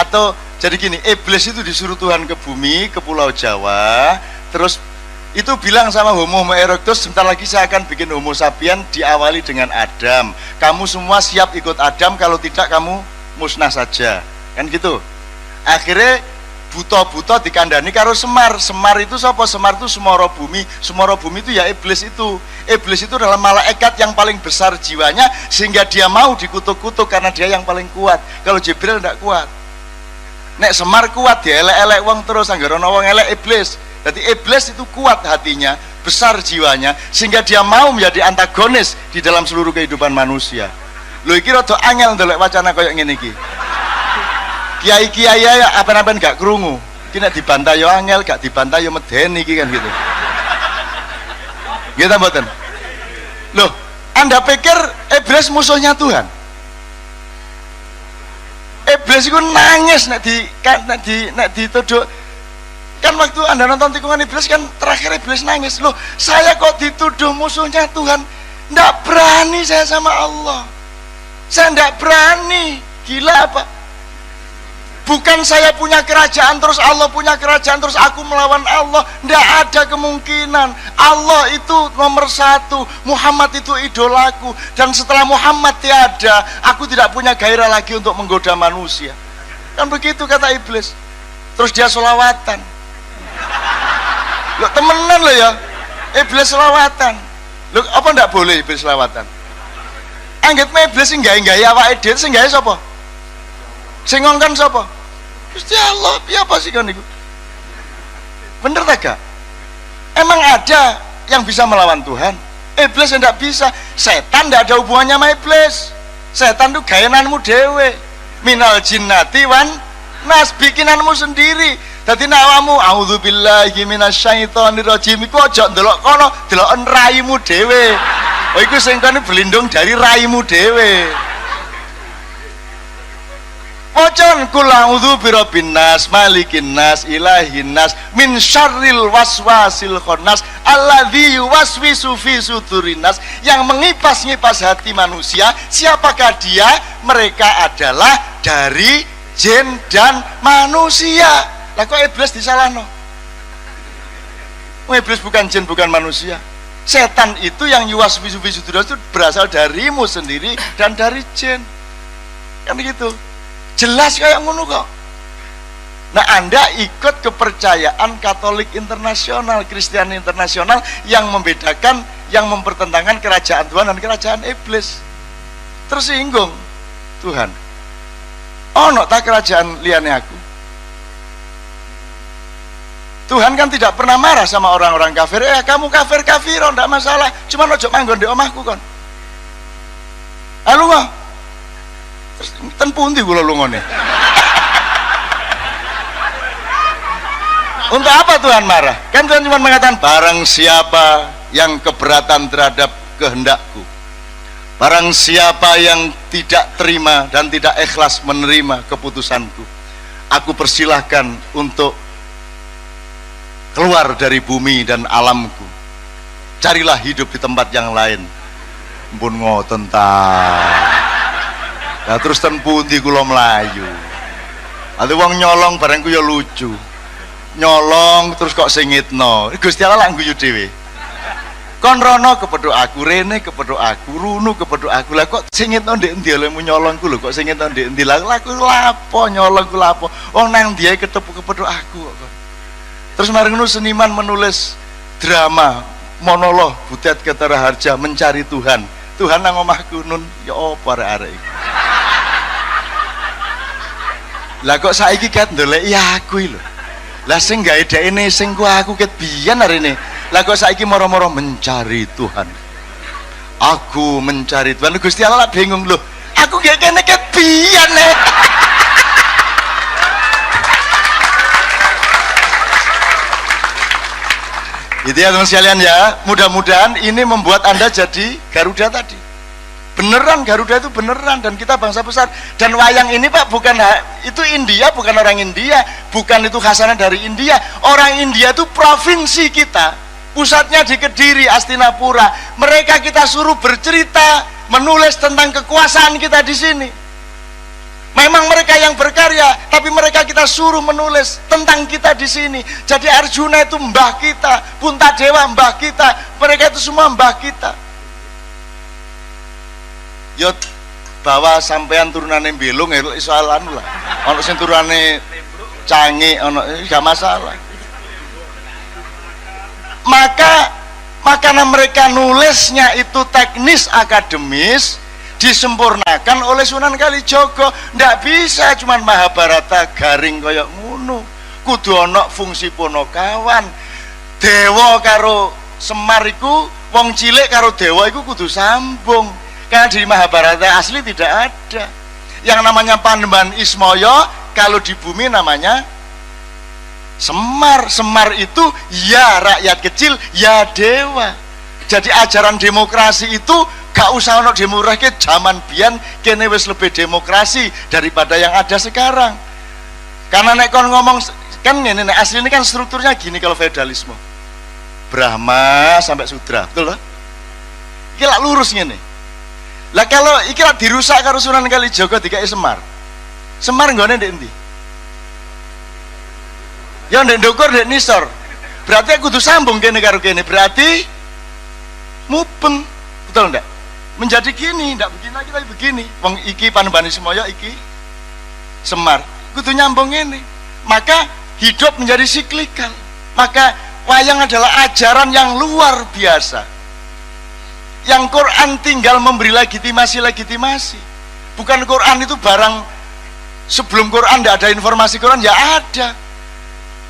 Atau jadi gini, iblis itu disuruh Tuhan ke bumi, ke Pulau Jawa, terus itu bilang sama Homo erectus, sebentar lagi saya akan bikin Homo sapien diawali dengan Adam. Kamu semua siap ikut Adam, kalau tidak kamu musnah saja. Kan gitu. Akhirnya buta-buta dikandani karo Semar. Semar itu siapa? Semar itu Semoro Bumi. Semoro Bumi itu ya iblis itu. Iblis itu adalah malaikat yang paling besar jiwanya, sehingga dia mau dikutuk-kutuk karena dia yang paling kuat. Kalau Jibril tidak kuat. Nek Semar kuat, dia elek-elek wong terus, anggar ana wong elek iblis. Jadi iblis itu kuat hatinya, besar jiwanya, sehingga dia mau menjadi antagonis di dalam seluruh kehidupan manusia. Lho iki rada angel ndelok wacana koyo ngene iki. Kiai-kiai ya apa-apa gak krungu. Iki nek dibantah yo angel, gak dibantah yo medeni iki kan gitu. Gitu mboten? Loh, Anda pikir iblis musuhnya Tuhan? Iblis itu nangis nek di nek di nek dituduh. Kan waktu Anda nonton Tikungan Iblis kan terakhir iblis nangis. Loh, saya kok dituduh musuhnya Tuhan? Nggak berani saya sama Allah. Saya nggak berani. Gila apa? Bukan saya punya kerajaan terus Allah punya kerajaan terus aku melawan Allah. Nggak ada kemungkinan. Allah itu nomor satu, Muhammad itu idolaku, dan setelah Muhammad tiada, aku tidak punya gairah lagi untuk menggoda manusia. Kan begitu kata iblis. Terus dia sholawatan. Loh, temenan loh ya, iblis sholawatan. Loh, apa ndak boleh iblis sholawatan? Anggitmu iblis sing gawe-gawe awake dhewe, sing gawe sapa? Sing ngongkon sapa? Gusti Allah. Piye apa sih kan iku? Bener tak gak? Emang ada yang bisa melawan Tuhan? Iblis enggak bisa. Setan enggak ada hubungannya sama iblis. Setan tuh gawenanmu dhewe. Minal jinnati wan nas, bikinanmu sendiri. Dadi nek awakmu auzubillahi minasyaitonirrajim iku aja ndelok kono, deloken raimu dhewe. Oh iku sing kono berlindung dari raimu dhewe. Wacan kul a'udzu birabbin nas, malikin nas, ilahin nas, min syarril waswasil khannas alladzi yuwaswisu fi sudurin nas, yang mengipas-ngipas hati manusia. Siapakah dia? Mereka adalah dari jin dan manusia. Lah kok iblis disalahno? Oh, iblis bukan jin, bukan manusia. Setan itu yang yuwaswisu fi sudurin nas itu berasal darimu sendiri dan dari jin. Kan gitu. Jelas kayak ngono kok. Nah, Anda ikut kepercayaan Katolik internasional, Kristen internasional yang membedakan, yang mempertentangkan kerajaan Tuhan dan kerajaan iblis. Tersinggung Tuhan. Ono tak kerajaan liyane aku? Tuhan kan tidak pernah marah sama orang-orang kafir. Kamu kafir kafir, ndak masalah. Cuman ojo manggon di omahku kon. Halo, terus ten pundi kula lungone? Untuk apa Tuhan marah? Kan Tuhan cuma mengatakan barang siapa yang keberatan terhadap kehendakku, barang siapa yang tidak terima dan tidak ikhlas menerima keputusanku, aku persilahkan untuk keluar dari bumi dan alamku. Carilah hidup di tempat yang lain. Mpun ngoten ta. Lah terus ten pundi kula mlayu? Ate wong nyolong bareng ku ya lucu. Nyolong terus kok singitno. Gusti Allah lak guyu dhewe. Kon rono kepethuk aku, rene kepethuk aku, runu kepethuk aku. Lah kok singitno ndek endi olehmu nyolong ku lho, kok singitno ndek endi? Lah aku lapo nyolong ku lapo? Wong nang ndi ae ketepuk kepethuk aku kok. Terus mari ngono seniman menulis drama monolog Butet Kertaraharja mencari Tuhan. Tuhan nang omahku nun, ya apa arek-arek iki? Lah kok saiki ket ndoleki aku iki lho. Lah sing gawe dekne sing ku aku ket biyen arene. Lah kok saiki moro-moro mencari Tuhan. Aku mencari Tuhan. Gusti Allah lak bingung lho. Aku gak kene ket biyen nek. Itu ya teman sekalian ya. Mudah-mudahan ini membuat Anda jadi Garuda tadi. Beneran Garuda itu beneran, dan kita bangsa besar. Dan wayang ini Pak bukan itu India, bukan orang India, bukan itu khasanah dari India. Orang India itu provinsi kita, pusatnya di Kediri, Astinapura. Mereka kita suruh bercerita, menulis tentang kekuasaan kita di sini. Memang mereka yang berkarya, tapi mereka kita suruh menulis tentang kita di sini. Jadi Arjuna itu mbah kita, Puntadewa mbah kita, mereka itu semua mbah kita. Yo bahwa sampean turunane Belung ya soal anu lah. Ono sing turunane Cange, ono gak masalah. Maka karena mereka nulisnya itu teknis akademis, disempurnakan oleh Sunan Kalijogo. Ndak bisa cuman Mahabharata garing koyok ngono, kudu ana fungsi ponokawan. Dewa karo Semar iku, wong cilik karo dewa iku kudu sambung, karena di Mahabharata asli tidak ada yang namanya Panembahan Ismoyo. Kalau di bumi namanya Semar. Semar itu ya rakyat kecil, ya dewa. Jadi ajaran demokrasi itu gak usah ono demokrasi. Zaman biyen kene wis lebih demokrasi daripada yang ada sekarang. Karena nek kon ngomong kan ini, nek asli ini kan strukturnya gini, kalau feodalisme Brahma sampai Sudra, betul loh? Iki lak lurus ngene lah. Kalau iki lak dirusak karo Sunan Kalijaga, dikai Semar. Semar nggone ndek endi? Ya ndek ndukur, ndek nisor. Berarti aku kudu sambung kene karo kene, berarti mubeng, betul ndak? Menjadi gini, ndak begini lagi, tapi begini. Wong iki Panembahan Ismoyo, iki Semar, kudu nyambung ini. Maka hidup menjadi siklikal. Maka wayang adalah ajaran yang luar biasa, yang Quran tinggal memberi legitimasi-legitimasi. Bukan Quran itu barang, sebelum Quran tidak ada informasi Quran, ya ada.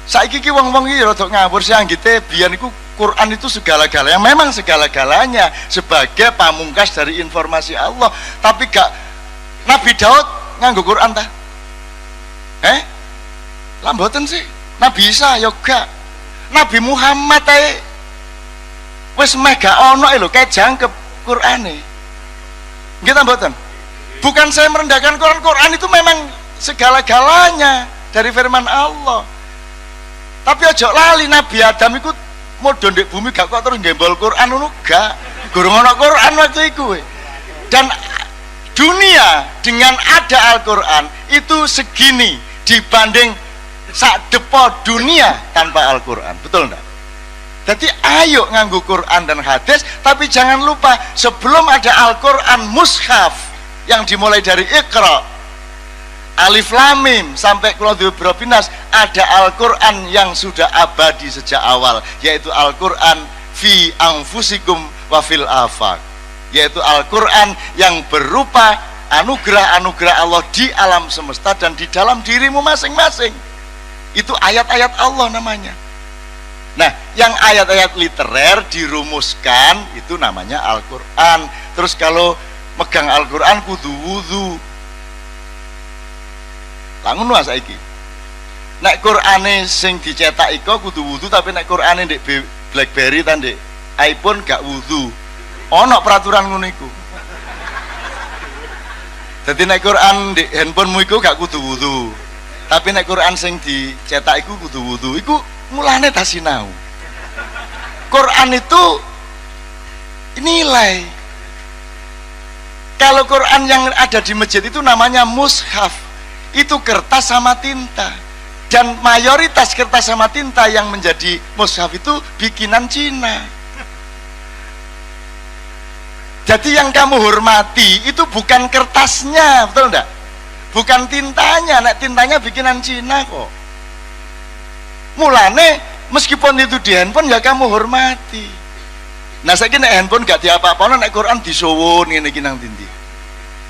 Saiki ki wong-wong iki rada ngawur sih, anggite biyen iku Quran itu segala-galanya. Memang segala-galanya sebagai pamungkas dari informasi Allah, tapi gak. Nabi Daud nganggo Quran ta? Eh? Lah mboten sih. Nabi Isa ya gak. Nabi Muhammad ae wis meh gak ono lho kayak jangkep Qur'ane. Nggih ta mboten? Bukan saya merendahkan Quran. Quran itu memang segala-galanya dari firman Allah. Tapi ojo lali, Nabi Adam itu mudhun ndek bumi gak kok terus gembol Quran ngono, gak. Gurung ono Quran waktu itu. Dan dunia dengan ada Al-Quran itu segini dibanding sak depo dunia tanpa Al-Quran, betul enggak? Jadi ayo nganggo Quran dan hadis, tapi jangan lupa sebelum ada Al-Quran, mushaf yang dimulai dari Iqra, Alif Lam Mim sampai Qul Binas, ada Al-Quran yang sudah abadi sejak awal, yaitu Al-Quran fi anfusikum wa fil afaq, yaitu Al-Quran yang berupa anugerah-anugerah Allah di alam semesta dan di dalam dirimu masing-masing. Itu ayat-ayat Allah namanya. Nah, yang ayat-ayat literer dirumuskan itu namanya Al-Quran. Terus kalau megang Al-Quran kudu wudhu. Lah ngono saiki. Nek Qur'ane sing dicetak iku kudu wudu, tapi nek Qur'ane ndek BlackBerry ta ndek iPhone gak wudu. Ono peraturan ngono iku. Dadi nek Quran di handphonemu iku gak kudu wudu. Tapi nek Quran sing dicetak iku kudu wudu. Iku mulane ta sinau. Quran itu nilai. Kalau Quran yang ada di masjid itu namanya mushaf. Itu kertas sama tinta. Dan mayoritas kertas sama tinta yang menjadi mushaf itu bikinan Cina. Jadi yang kamu hormati itu bukan kertasnya, betul enggak? Bukan tintanya, nek tintanya bikinan Cina kok. Mulane meskipun itu di handphone ya kamu hormati. Nah, saya nek handphone gak diapa-apa, nek Quran disuwun ngene iki nang ndi.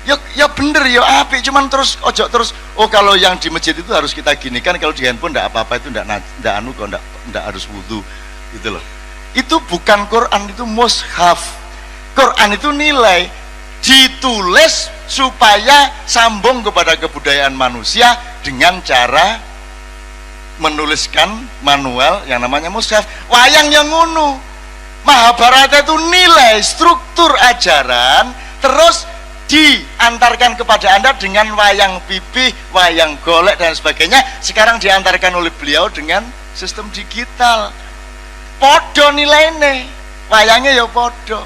Ya ya bener ya apik, cuman terus ojo terus, oh, kalau yang di masjid itu harus kita gini kan, kalau di handphone ndak apa-apa, itu ndak ndak anu kok, ndak ndak harus wudhu gitu loh. Itu bukan Quran, itu mushaf. Quran itu nilai, ditulis supaya sambung kepada kebudayaan manusia dengan cara menuliskan manual yang namanya mushaf. Wayang yang ngono. Mahabharata itu nilai struktur ajaran, terus diantarkan kepada Anda dengan wayang pipih, wayang golek dan sebagainya. Sekarang diantarkan oleh beliau dengan sistem digital. Podo nilainya, wayangnya ya podo.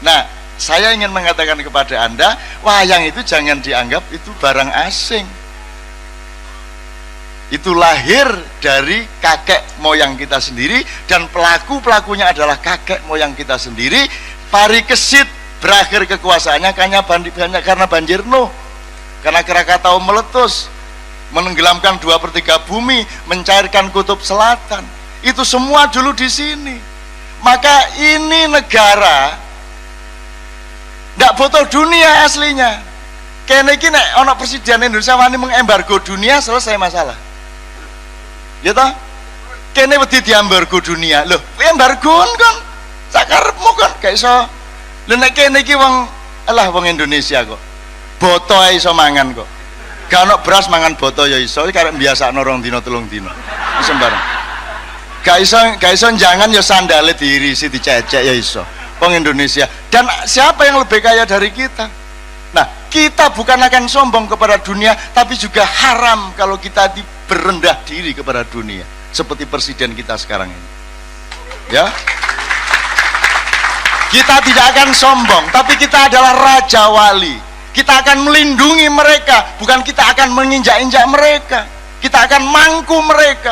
Nah, Saya ingin mengatakan kepada Anda, wayang itu jangan dianggap itu barang asing. Itu lahir dari kakek moyang kita sendiri dan pelaku-pelakunya adalah kakek moyang kita sendiri. Parikesit berakhir kekuasaannya karena banyak, karena banjir Nuh, karena Krakatau meletus, menenggelamkan 2/3 bumi, mencairkan kutub selatan. Itu semua dulu di sini. Maka ini negara nggak butuh dunia aslinya. Kene iki nek ana presiden Indonesia wani mengembargo dunia, selesai masalah. Ya toh? Kene wedi diembargo dunia. Loh, embargo kan sakarepmu kan gak iso. Lha nek kene iki wong, alah, wong Indonesia kok. Boto ae iso mangan kok. Gak ono beras mangan boto ya iso, iki karek biasakno 2 dina 3 dina. Wis sembarang. Gak iso jangan ya sandale diirisi, dicecek ya iso. Wong Indonesia. Dan siapa yang lebih kaya dari kita? Nah, kita bukan akan sombong kepada dunia, tapi juga haram kalau kita berendah diri kepada dunia, seperti presiden kita sekarang ini. Ya. Kita tidak akan sombong, tapi kita adalah raja wali. Kita akan melindungi mereka, bukan kita akan menginjak-injak mereka. Kita akan mangku mereka.